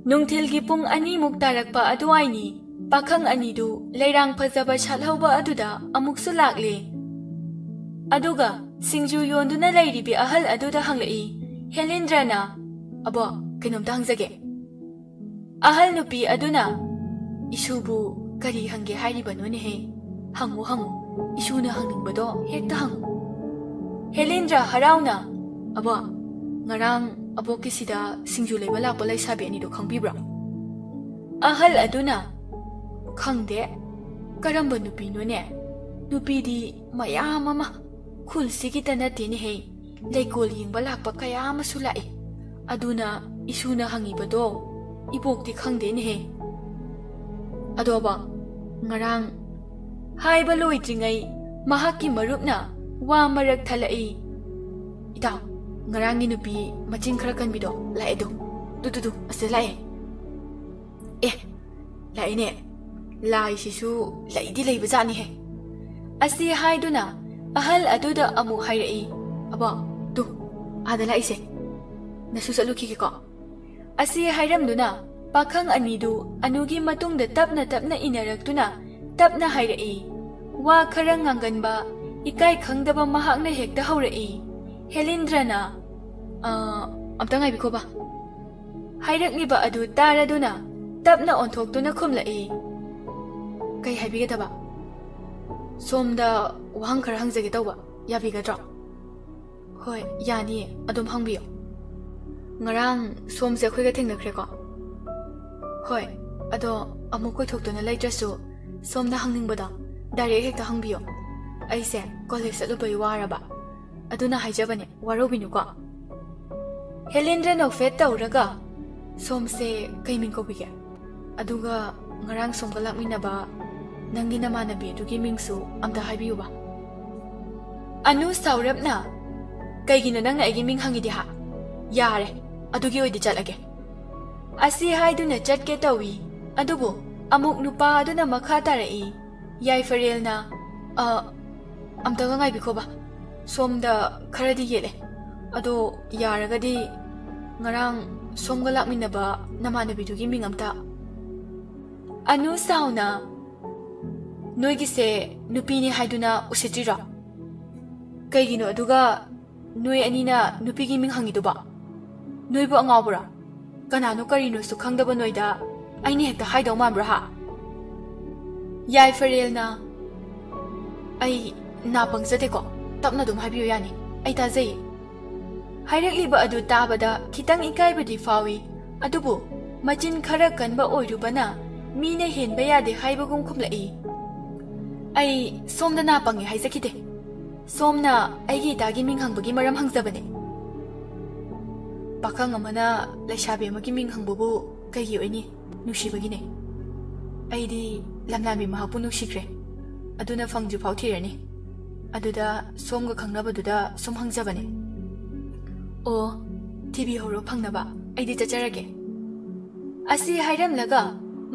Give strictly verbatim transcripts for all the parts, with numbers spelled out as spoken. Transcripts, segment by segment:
ꯅꯨꯡꯊꯤꯜꯒꯤ ꯄꯨꯡ ꯑꯅꯤꯃꯨꯛ ꯇꯥꯔꯛꯄ ꯑꯗꯨꯋꯥꯏꯅꯤ꯫ ꯄꯥꯈꯪ ꯑꯅꯤꯗꯨ ꯂꯩꯔꯥꯡ ꯐꯖꯕ ꯁꯥꯠꯍꯧꯕ ꯑꯗꯨꯗ ꯑꯃꯨꯛꯁꯨ ꯂꯥꯛꯂꯦ꯫ ꯑꯗꯨꯒ ꯁꯤꯡꯖꯨ ꯌꯣꯟꯗꯨꯅ ꯂꯩꯔꯤꯕꯤ ꯑꯍꯜ ꯑꯗꯨꯗ ꯍꯪꯂꯛꯏ ꯍꯦꯂꯤꯟꯗ꯭ꯔꯅ, "ꯑꯕꯣ, ꯀꯩꯅꯣꯝꯇ ꯍꯪꯖꯒꯦ?" ꯑꯍꯜ ꯅꯨꯄꯤ ꯑꯗꯨꯅ, "ꯏꯁꯨꯕꯨ ꯀꯔꯤ ꯍꯪꯒꯦ ꯍꯥꯏꯔꯤꯕꯅꯣꯅꯦꯍꯦ? ꯍꯪꯉꯨ, ꯍꯪꯉꯨ, ꯏꯁꯨꯅ ꯍꯪꯅꯤꯡꯕꯗꯣ ꯍꯦꯛꯇ ꯍꯪꯉꯨ꯫" ꯍꯦꯂꯤꯟꯗ꯭ꯔ ꯍꯔꯥꯎꯅ, "ꯑꯕꯣ, ꯉꯔꯥꯡ ꯑꯕꯣꯛꯀꯤꯁꯤꯗ ꯁꯤꯡꯖꯨ ꯂꯩꯕ ꯂꯥꯛꯄ ꯂꯩꯁꯥꯕꯤ ꯑꯅꯤꯗꯣ ꯈꯪꯕꯤꯕ꯭ꯔꯣ?" ꯑꯍꯜ ꯑꯗꯨꯅ, "ꯈꯪꯗꯦ, ꯀꯔꯝꯕ ꯅꯨꯄꯤꯅꯣꯅꯦ? ꯅꯨꯄꯤꯗꯤ ꯃꯌꯥꯝ ꯑꯃ, ꯈꯨꯜꯁꯤꯒꯤꯇ ꯅꯠꯇꯦꯅꯦꯍꯦ, ꯂꯩꯀꯣꯜ ꯌꯦꯡꯕ ꯂꯥꯛꯄ ꯀꯌꯥ ꯑꯃꯁꯨ ꯂꯥꯛꯏ꯫ ꯑꯗꯨꯅ ꯏꯁꯨꯅ ꯍꯪꯉꯤꯕꯗꯣ ꯏꯕꯣꯛꯇꯤ ꯈꯪꯗꯦꯅꯦꯍꯦ꯫ ꯑꯗꯣꯕ, ꯉꯔꯥꯡ" ꯍꯥꯏꯕ ꯂꯣꯏꯗ꯭ꯔꯤꯉꯩ ꯃꯍꯥꯛꯀꯤ ꯃꯔꯨꯞꯅ ꯋꯥ ꯃꯔꯛ ꯊꯠꯂꯛꯏ, "ꯏꯇꯥꯎ, ꯉꯔꯥꯡꯒꯤ ꯅꯨꯄꯤ ꯃꯆꯤꯟ ꯈꯔ ꯀꯟꯕꯤꯗꯣ ꯂꯥꯛꯑꯦ ꯇꯨ, ꯇꯨ, ꯇꯨ, ꯇꯨ, ꯑꯁꯤꯗ ꯂꯥꯛꯑꯦ꯫ ꯑꯦ, ꯂꯥꯛꯑꯦꯅꯦ꯫ ꯂꯥꯏꯁꯤꯁꯨ ꯂꯩꯗꯤ ꯂꯩꯕꯖꯥꯠꯅꯤꯍꯦ꯫" ꯑꯁꯤ ꯍꯥꯏꯗꯨꯅ ꯑꯍꯜ ꯑꯗꯨꯗ ꯑꯃꯨꯛ ꯍꯥꯏꯔꯛꯏ, "ꯑꯕꯣ, ꯇꯨ, ꯑꯥꯗ ꯂꯥꯛꯏꯁꯦ꯫ ꯅꯁꯨ ꯆꯠꯂꯨꯈꯤꯒꯦꯀꯣ꯫" ꯑꯁꯤ ꯍꯥꯏꯔꯝꯗꯨꯅ ꯄꯥꯈꯪ ꯑꯅꯤꯗꯨ ꯑꯅꯨꯒꯤ ꯃꯇꯨꯡꯗ ꯇꯞꯅ ꯇꯞꯅ ꯏꯟꯅꯔꯛꯇꯨꯅ ꯇꯞꯅ ꯍꯥꯏꯔꯛꯏ꯫ ꯋꯥ ꯈꯔ ꯉꯥꯡꯒꯟꯕ, ꯏꯀꯥꯏ ꯈꯪꯗꯕ ꯃꯍꯥꯛꯅ ꯍꯦꯛꯇ ꯍꯧꯔꯛꯏ꯫ ꯍꯦꯂꯤꯟꯗ꯭ꯔꯅ, "ꯑ, ꯑꯝꯇ ꯉꯥꯏꯕꯤꯈꯣꯕ꯫" ꯍꯥꯏꯔꯛꯂꯤꯕ ꯑꯗꯨ ꯇꯥꯔꯗꯨꯅ ꯇꯞꯅ ꯑꯣꯟꯊꯣꯛꯇꯨꯅ ꯈꯨꯝꯂꯛꯏ, "ꯀꯩ ꯍꯥꯏꯕꯤꯒꯗꯕ?" "ꯁꯣꯝꯗ ꯋꯥꯍꯪ ꯈꯔ ꯍꯪꯖꯒꯦ ꯇꯧꯕ, ꯌꯥꯕꯤꯒꯗ꯭ꯔꯣ?" "ꯍꯣꯏ, ꯌꯥꯅꯤꯌꯦ, ꯑꯗꯨꯝ ꯍꯪꯕꯤꯌꯨ꯫" "ꯉꯔꯥꯡ ꯁꯣꯝꯁꯦ ꯑꯩꯈꯣꯏꯒ ꯊꯦꯡꯅꯈ꯭ꯔꯦꯀꯣ?" "ꯍꯣꯏ, ꯑꯗꯣ ꯑꯃꯨꯛ ꯀꯣꯏꯊꯣꯛꯇꯨꯅ ꯂꯩꯇ꯭ꯔꯁꯨ, ꯁꯣꯝꯅ ꯍꯪꯅꯤꯡꯕꯗꯣ ꯗꯥꯏꯔꯦꯛ ꯍꯦꯛꯇ ꯍꯪꯕꯤꯌꯣ꯫ ꯑꯩꯁꯦ ꯀꯣꯂꯦꯖ ꯆꯠꯂꯨꯕꯩ ꯋꯥꯔꯕ, ꯑꯗꯨꯅ ꯍꯥꯏꯖꯕꯅꯦ, ꯋꯥꯔꯧꯕꯤꯅꯨꯀꯣ꯫" ꯍꯦꯂꯤꯟꯗ꯭ꯔ ꯅꯣꯛꯐꯦꯠ ꯇꯧꯔꯒ, "ꯁꯣꯝꯁꯦ ꯀꯩ ꯃꯤꯡ ꯀꯧꯕꯤꯒꯦ? ꯑꯗꯨꯒ ꯉꯔꯥꯡ ꯁꯣꯝꯒ ꯂꯥꯛꯃꯤꯟꯅꯕ ꯅꯪꯒꯤ ꯅꯃꯥꯟꯅꯕꯤ ꯑꯗꯨꯒꯤ ꯃꯤꯡꯁꯨ ꯑꯝꯇ ꯍꯥꯏꯕꯤꯌꯨꯕ꯫" ꯑꯅꯨ ꯁꯥꯎꯔꯞꯅ, "ꯀꯩꯒꯤꯅꯣ ꯅꯪꯅ ꯑꯩꯒꯤ ꯃꯤꯡ ꯍꯪꯉꯤꯗꯤ ꯍꯥ? ꯌꯥꯔꯦ, ꯑꯗꯨꯒꯤ ꯑꯣꯏꯗꯤ ꯆꯠꯂꯒꯦ꯫" ꯑꯁꯤ ꯍꯥꯏꯗꯨꯅ ꯆꯠꯀꯦ ꯇꯧꯏ, ꯑꯗꯨꯕꯨ ꯑꯃꯨꯛ ꯅꯨꯄꯥ ꯑꯗꯨꯅ ꯃꯈꯥ ꯇꯥꯔꯛꯏ, ꯌꯥꯏꯐꯔꯦꯜꯅ, "ꯑ, ꯑꯝꯇꯒ ꯉꯥꯏꯕꯤꯈꯣꯕ, ꯁꯣꯝꯗ ꯈꯔꯗꯤ ꯌꯦꯠꯂꯦ꯫ ꯑꯗꯣ ꯌꯥꯔꯒꯗꯤ ꯉꯔꯥꯡ ꯁꯣꯝꯒ ꯂꯥꯛꯃꯤꯟꯅꯕ ꯅꯃꯥꯟꯅꯕꯤꯗꯨꯒꯤ ꯃꯤꯡ ꯑꯝꯇ꯫ ꯑꯅꯨ ꯁꯥꯎꯅ, "ꯅꯣꯏꯒꯤꯁꯦ ꯅꯨꯄꯤꯅꯤ ꯍꯥꯏꯗꯨꯅ ꯎꯁꯤꯠꯇ꯭ꯔꯤꯔꯣ? ꯀꯩꯒꯤꯅꯣ ꯑꯗꯨꯒ ꯅꯣꯏ ꯑꯅꯤꯅ ꯅꯨꯄꯤꯒꯤ ꯃꯤꯡ ꯍꯪꯉꯤꯗꯨꯕꯣ? ꯅꯣꯏꯕꯨ ꯑꯉꯥꯎꯕꯔꯣ? ꯀꯅꯥꯅꯣ ꯀꯔꯤꯅꯣꯁꯨ ꯈꯪꯗꯕ ꯅꯣꯏꯗ ꯑꯩꯅ ꯍꯦꯛꯇ ꯍꯥꯏꯗꯧ ꯃꯥꯟꯕ꯭ꯔꯥ ꯍꯥ?" ꯌꯥꯏꯐꯔꯦꯜꯅ, "ꯑꯩ ꯅꯥ ꯄꯪꯖꯗꯦꯀꯣ, ꯇꯞꯅ ꯑꯗꯨꯝ ꯍꯥꯏꯕꯤꯌꯨ ꯌꯥꯅꯤ, ꯑꯩ ꯇꯥꯖꯩ꯫" ꯍꯥꯏꯔꯛꯂꯤꯕ ꯑꯗꯨ ꯇꯥꯕꯗ ꯈꯤꯇꯪ ꯏꯀꯥꯏꯕꯗꯤ ꯐꯥꯎꯏ, ꯑꯗꯨꯕꯨ ꯃꯆꯤꯟ ꯈꯔ ꯀꯟꯕ ꯑꯣꯏꯔꯨꯕꯅ ꯃꯤꯅ ꯍꯦꯟꯕ ꯌꯥꯗꯦ ꯍꯥꯏꯕꯒꯨꯝ ꯈꯨꯝꯂꯛꯏ꯫ "ꯑꯩ ꯁꯣꯝꯗ ꯅꯥ ꯄꯪꯉꯦ ꯍꯥꯏꯖꯈꯤꯗꯦ, ꯁꯣꯝꯅ ꯑꯩꯒꯤ ꯏꯇꯥꯒꯤ ꯃꯤꯡ ꯍꯪꯕꯒꯤ ꯃꯔꯝ ꯍꯪꯖꯕꯅꯦ꯫" ꯄꯥꯈꯪ ꯑꯃꯅ ꯂꯩꯁꯥꯕꯤ ꯑꯃꯒꯤ ꯃꯤꯡ ꯍꯪꯕꯕꯨ ꯀꯩꯒꯤ ꯑꯣꯏꯅꯤ? ꯅꯨꯡꯁꯤꯕꯒꯤꯅꯦ꯫ ꯑꯩꯗꯤ ꯂꯝꯂꯥꯟꯕꯤ ꯃꯍꯥꯛꯄꯨ ꯅꯨꯡꯁꯤꯈ꯭ꯔꯦ꯫ ꯑꯗꯨꯅ ꯐꯪꯗ꯭ꯔꯤꯐꯥꯎ ꯊꯤꯔꯅꯤ꯫ ꯑꯗꯨꯗ ꯁꯣꯝꯒ ꯈꯪꯅꯕꯗꯨꯗ ꯁꯨꯝ ꯍꯪꯖꯕꯅꯦ꯫ ꯑꯣ, ꯊꯤꯕꯤꯍꯧꯔꯣ ꯐꯪꯅꯕ꯫ ꯑꯩꯗꯤ ꯆꯠꯆꯔꯒꯦ꯫ ꯑꯁꯤ ꯍꯥꯏꯔꯝꯂꯒ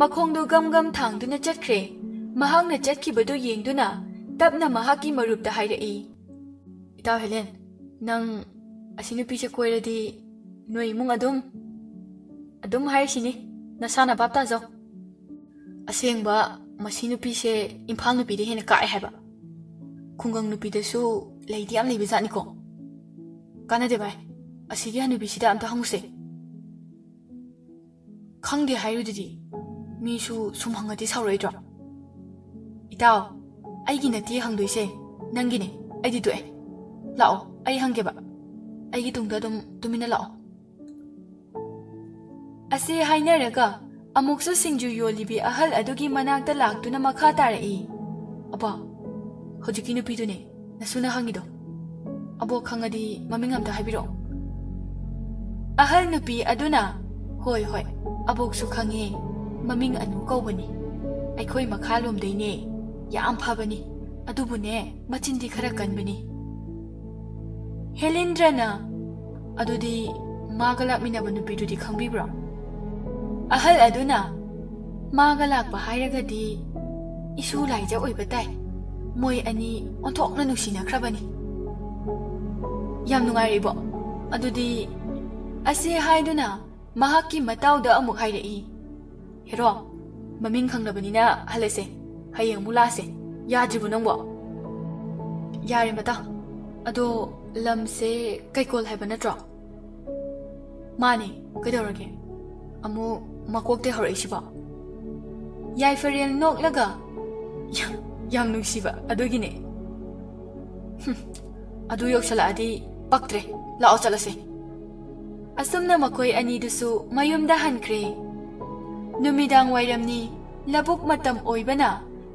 ꯃꯈꯣꯡꯗꯨ ꯒꯝ ꯒꯝ ꯊꯥꯡꯗꯨꯅ ꯆꯠꯈ꯭ꯔꯦ꯫ ꯃꯍꯥꯛꯅ ꯆꯠꯈꯤꯕꯗꯨ ꯌꯦꯡꯗꯨꯅ ꯇꯞꯅ ꯃꯍꯥꯛꯀꯤ ꯃꯔꯨꯞꯇ ꯍꯥꯏꯔꯛꯏ, "ꯏꯇꯥꯎ ꯍꯦꯂꯦꯟ, ꯅꯪ ꯑꯁꯤ ꯅꯨꯄꯤꯁꯦ ꯀꯣꯏꯔꯗꯤ ꯅꯣꯏ ꯏꯃꯨꯡ ꯑꯗꯨꯝ, ꯑꯗꯨꯝ ꯍꯥꯏꯔꯤꯁꯤꯅꯤ, ꯅꯁꯥꯅ ꯚꯥꯞ ꯇꯥꯖꯧ꯫ ꯑꯁꯦꯡꯕ ꯃꯁꯤ ꯅꯨꯄꯤꯁꯦ ꯏꯝꯐꯥꯜ ꯅꯨꯄꯤꯗ ꯍꯦꯟꯅ ꯀꯥꯛꯑꯦ ꯍꯥꯏꯕ꯫ ꯈꯨꯡꯒꯪ ꯅꯨꯄꯤꯗꯁꯨ ꯂꯩꯗꯤ ꯌꯥꯝ ꯂꯩꯕ ꯖꯥꯠꯅꯤꯀꯣ꯫ ꯀꯥꯟꯅꯗꯦ ꯚꯥꯏ, ꯑꯁꯤꯒꯤ ꯍꯅꯨꯕꯤꯁꯤꯗ ꯑꯝꯇ ꯍꯪꯉꯨꯁꯦ꯫ ꯈꯪꯗꯦ ꯍꯥꯏꯔꯨꯗꯨꯗꯤ, ꯃꯤꯁꯨ ꯁꯨꯝ ꯍꯪꯉꯗꯤ ꯁꯥꯎꯔꯣꯏꯗ꯭ꯔꯣ?" "ꯏꯇꯥꯎ, ꯑꯩꯒꯤ ꯅꯠꯇꯦ ꯍꯪꯗꯣꯏꯁꯦ, ꯅꯪꯒꯤꯅꯦ꯫ ꯑꯩꯗꯤ ꯇꯣꯛꯑꯦ꯫ ꯂꯥꯛꯑꯣ, ꯑꯩ ꯍꯪꯒꯦꯕ꯫ ꯑꯩꯒꯤ ꯇꯨꯡꯗ ꯑꯗꯨꯝ ꯇꯨꯃꯤꯟꯅ ꯂꯥꯛꯑꯣ꯫" ꯑꯁꯤ ꯍꯥꯏꯅꯔꯒ ꯑꯃꯨꯛꯁꯨ ꯁꯤꯡꯖꯨ ꯌꯣꯜꯂꯤꯕꯤ ꯑꯍꯜ ꯑꯗꯨꯒꯤ ꯃꯅꯥꯛꯇ ꯂꯥꯛꯇꯨꯅ ꯃꯈꯥ ꯇꯥꯔꯛꯏ, "ꯑꯕꯣ, ꯍꯧꯖꯤꯛꯀꯤ ꯅꯨꯄꯤꯗꯨꯅꯦ ꯅꯁꯨꯅ ꯍꯪꯉꯤꯗꯣ꯫ ꯑꯕꯣꯛ ꯈꯪꯉꯗꯤ ꯃꯃꯤꯡ ꯑꯝꯇ ꯍꯥꯏꯕꯤꯔꯛꯑꯣ꯫" ꯑꯍꯜ ꯅꯨꯄꯤ ꯑꯗꯨꯅ, "ꯍꯣꯏ, ꯍꯣꯏ, ꯑꯕꯣꯛꯁꯨ ꯈꯪꯉꯦ꯫ ꯃꯃꯤꯡ ꯑꯅꯨ ꯀꯧꯕꯅꯤ꯫ ꯑꯩꯈꯣꯏ ꯃꯈꯥꯂꯣꯝꯗꯩꯅꯦ꯫ ꯌꯥꯝ ꯐꯕꯅꯤ꯫ ꯑꯗꯨꯕꯨꯅꯦ, ꯃꯆꯤꯟꯗꯤ ꯈꯔ ꯀꯟꯕꯅꯤ꯫" ꯍꯦꯂꯤꯟꯗ꯭ꯔꯅ, "ꯑꯗꯨꯗꯤ ꯃꯥꯒ ꯂꯥꯛꯃꯤꯟꯅꯕ ꯅꯨꯄꯤꯗꯨꯗꯤ ꯈꯪꯕꯤꯕ꯭ꯔꯣ?" ꯑꯍꯜ ꯑꯗꯨꯅ, "ꯃꯥꯒ ꯂꯥꯛꯄ ꯍꯥꯏꯔꯒꯗꯤ ꯏꯁꯨ ꯂꯥꯏꯖ ꯑꯣꯏꯕ ꯇꯥꯏ꯫ ꯃꯣꯏ ꯑꯅꯤ ꯑꯣꯟꯊꯣꯛꯅ ꯅꯨꯡꯁꯤꯅꯈ꯭ꯔꯕꯅꯤ꯫" "ꯌꯥꯝ ꯅꯨꯡꯉꯥꯏꯔꯦ ꯏꯕꯣꯛ꯫ ꯑꯗꯨꯗꯤ," ꯑꯁꯤ ꯍꯥꯏꯗꯨꯅ ꯃꯍꯥꯛꯀꯤ ꯃꯇꯥꯎꯗ ꯑꯃꯨꯛ ꯍꯥꯏꯔꯛꯏ, "ꯍꯦꯔꯣ, ꯃꯃꯤꯡ ꯈꯪꯂꯕꯅꯤꯅ ꯍꯜꯂꯁꯦ, ꯍꯌꯦꯡ ꯑꯃꯨꯛ ꯂꯥꯛꯑꯁꯦ꯫ ꯌꯥꯗ꯭ꯔꯤꯕꯣ ꯅꯪꯕꯣ?" "ꯌꯥꯔꯦ ꯃꯇꯥꯎ꯫ ꯑꯗꯣ ꯂꯝꯁꯦ ꯀꯩꯀꯣꯜ ꯍꯥꯏꯕ ꯅꯠꯇ꯭ꯔꯣ?" "ꯃꯥꯅꯦ, ꯀꯩꯗꯧꯔꯒꯦ? ꯑꯃꯨꯛ ꯃꯀꯣꯛꯇꯩ ꯍꯧꯔꯛꯏꯁꯤꯕꯣ?" ꯌꯥꯏꯐꯔꯦꯜ ꯅꯣꯛꯂꯒ, "ꯌꯥꯝ, ꯌꯥꯝ ꯅꯨꯡꯁꯤꯕ ꯑꯗꯨꯒꯤꯅꯦ꯫ ꯍꯨꯝ, ꯑꯗꯨ ꯌꯧꯁꯜꯂꯛꯑꯗꯤ ꯄꯛꯇ꯭ꯔꯦ꯫ ꯂꯥꯛꯑꯣ ꯆꯠꯂꯁꯦ꯫" ꯑꯁꯨꯝꯅ ꯃꯈꯣꯏ ꯑꯅꯤꯗꯨꯁꯨ ꯃꯌꯨꯝꯗ ꯍꯟꯈ꯭ꯔꯦ꯫ ꯅꯨꯃꯤꯗꯥꯡ ꯋꯥꯏꯔꯝꯅꯤ, ꯂꯧꯕꯨꯛ ꯃꯇꯝ ꯑꯣꯏꯕꯅ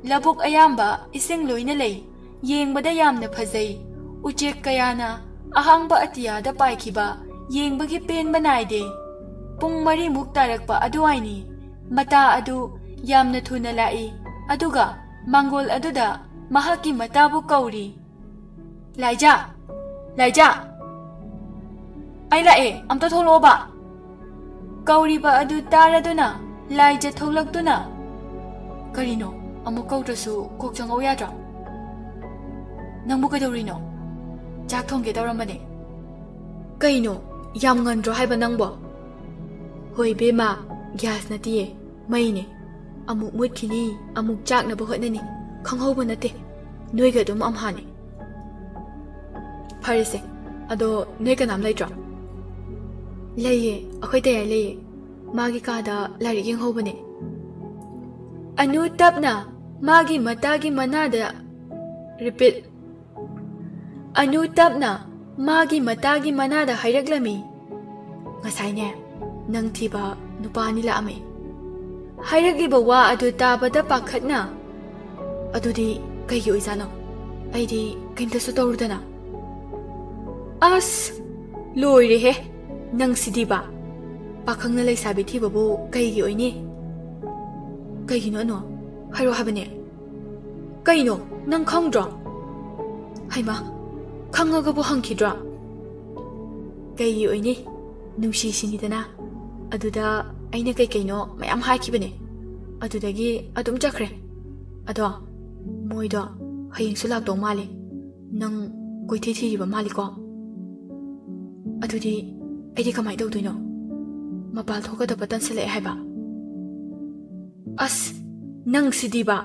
ꯂꯧꯕꯨꯛ ꯑꯌꯥꯝꯕ ꯏꯁꯤꯡ ꯂꯣꯏꯅ ꯂꯩ꯫ ꯌꯦꯡꯕꯗ ꯌꯥꯝꯅ ꯐꯖꯩ꯫ ꯎꯆꯦꯛ ꯀꯌꯥꯅ ꯑꯍꯥꯡꯕ ꯑꯇꯤꯌꯥꯗ ꯄꯥꯏꯈꯤꯕ ꯌꯦꯡꯕꯒꯤ ꯄꯦꯟꯕ ꯅꯥꯏꯗꯦ꯫ ꯄꯨꯡ ꯃꯔꯤꯃꯨꯛ ꯇꯥꯔꯛꯄ ꯑꯗꯨꯋꯥꯏꯅꯤ꯫ ꯃꯇꯥ ꯑꯗꯨ ꯌꯥꯝꯅ ꯊꯨꯅ ꯂꯥꯛꯏ, ꯑꯗꯨꯒ ꯃꯥꯡꯒꯣꯜ ꯑꯗꯨꯗ ꯃꯍꯥꯛꯀꯤ ꯃꯇꯥꯕꯨ ꯀꯧꯔꯤ꯫ "ꯂꯥꯏꯖꯥ! ꯂꯥꯏꯖꯥ! ꯑꯩ ꯂꯥꯛꯑꯦ, ꯑꯝꯇ ꯊꯣꯛꯂꯛꯑꯣꯕ!" ꯀꯧꯔꯤꯕ ꯑꯗꯨ ꯇꯥꯔꯗꯨꯅ ꯂꯥꯏꯖꯥ ꯊꯣꯛꯂꯛꯇꯨꯅ, "ꯀꯔꯤꯅꯣ? ꯑꯃꯨꯛ ꯀꯧꯗ꯭ꯔꯁꯨ ꯀꯣꯛ ꯆꯪꯉꯧ ꯌꯥꯗ꯭ꯔꯣ? ꯅꯪꯕꯨ ꯀꯩꯗꯧꯔꯤꯅꯣ? ꯆꯥꯛ ꯊꯣꯡꯒꯦ ꯇꯧꯔꯝꯕꯅꯦ꯫" "ꯀꯩꯅꯣ? ꯌꯥꯝ ꯉꯟꯗ꯭ꯔꯣ ꯍꯥꯏꯕ ꯅꯪꯕꯣ?" "ꯍꯣꯏ ꯏꯕꯦꯝꯃ, ꯒ꯭ꯌꯥꯁ ꯅꯠꯇꯤꯌꯦ, ꯃꯩꯅꯦ꯫ ꯑꯃꯨꯛ ꯃꯨꯠꯈꯤꯅꯤ, ꯑꯃꯨꯛ ꯆꯥꯛꯅꯕ ꯍꯣꯠꯅꯅꯤ, ꯈꯪꯍꯧꯕ ꯅꯠꯇꯦ꯫ ꯅꯣꯏꯒ ꯑꯗꯨꯝ ꯑꯝꯍꯥꯅꯤ꯫" "ꯐꯔꯦꯁꯦ, ꯑꯗꯣ ꯅꯣꯏ ꯀꯅꯥꯝ ꯂꯩꯇ꯭ꯔꯣ?" "ꯂꯩꯌꯦ, ꯑꯩꯈꯣꯏ ꯇꯌꯥꯏ ꯂꯩꯌꯦ꯫ ꯃꯥꯒꯤ ꯀꯥꯗ ꯂꯥꯏꯔꯤꯛ ꯌꯦꯡꯍꯧꯕꯅꯦ꯫" ꯑꯅꯨ ꯇꯞꯅ ꯃꯥꯒꯤ ꯃꯇꯥꯒꯤ ꯃꯅꯥꯗ repeat꯫ ꯑꯅꯨ ꯇꯞꯅ ꯃꯥꯒꯤ ꯃꯇꯥꯒꯤ ꯃꯅꯥꯗ ꯍꯥꯏꯔꯛꯂꯝꯃꯤ, "ꯉꯁꯥꯏꯅꯦ, ꯅꯪ ꯊꯤꯕ ꯅꯨꯄꯥ ꯑꯅꯤ ꯂꯥꯛꯑꯝꯃꯦ꯫" ꯍꯥꯏꯔꯛꯂꯤꯕ ꯋꯥ ꯑꯗꯨ ꯇꯥꯕꯗ ꯄꯥꯈꯠꯅ, "ꯑꯗꯨꯗꯤ ꯀꯩꯒꯤ ꯑꯣꯏꯖꯥꯠꯅꯣ? ꯑꯩꯗꯤ ꯀꯩꯝꯇꯁꯨ ꯇꯧꯔꯨꯗꯅ꯫" "ꯑꯁ, ꯂꯣꯏꯔꯦꯍꯦ ꯅꯪꯁꯤꯗꯤꯕ! ꯄꯥꯈꯪꯅ ꯂꯩꯁꯥꯕꯤ ꯊꯤꯕꯕꯨ ꯀꯩꯒꯤ ꯑꯣꯏꯅꯤ?" "ꯀꯩꯒꯤꯅꯣ ꯑꯅꯨ? ꯍꯥꯏꯔꯛꯑꯣ ꯍꯥꯏꯕꯅꯦ꯫" "ꯀꯩꯅꯣ, ꯅꯪ ꯈꯪꯗ꯭ꯔꯣ?" "ꯍꯩꯃꯥ, ꯈꯪꯉꯒꯕꯨ ꯍꯪꯈꯤꯗ꯭ꯔꯣ?" "ꯀꯩꯒꯤ ꯑꯣꯏꯅꯤ? ꯅꯨꯡꯁꯤꯁꯤꯅꯤꯗꯅ꯫ ꯑꯗꯨꯗ ꯑꯩꯅ ꯀꯩ ꯀꯩꯅꯣ ꯃꯌꯥꯝ ꯍꯥꯏꯈꯤꯕꯅꯦ꯫ ꯑꯗꯨꯗꯒꯤ ꯑꯗꯨꯝ ꯆꯠꯈ꯭ꯔꯦ꯫ ꯑꯗꯣ ꯃꯣꯏꯗꯣ ꯍꯌꯦꯡꯁꯨ ꯂꯥꯛꯇꯧ ꯃꯥꯜꯂꯦ꯫ ꯅꯪ ꯀꯣꯏꯊꯤ ꯊꯤꯔꯤꯕ ꯃꯥꯜꯂꯤꯀꯣ꯫ ꯑꯗꯨꯗꯤ ꯑꯩꯗꯤ ꯀꯃꯥꯏꯅ ꯇꯧꯗꯣꯏꯅꯣ? ꯃꯄꯥꯜ ꯊꯣꯛꯀꯗꯕ ꯇꯟꯁꯤꯜꯂꯛꯑꯦ ꯍꯥꯏꯕ꯫ ꯑꯁ, ꯅꯪ ꯁꯤꯗꯤꯕ꯫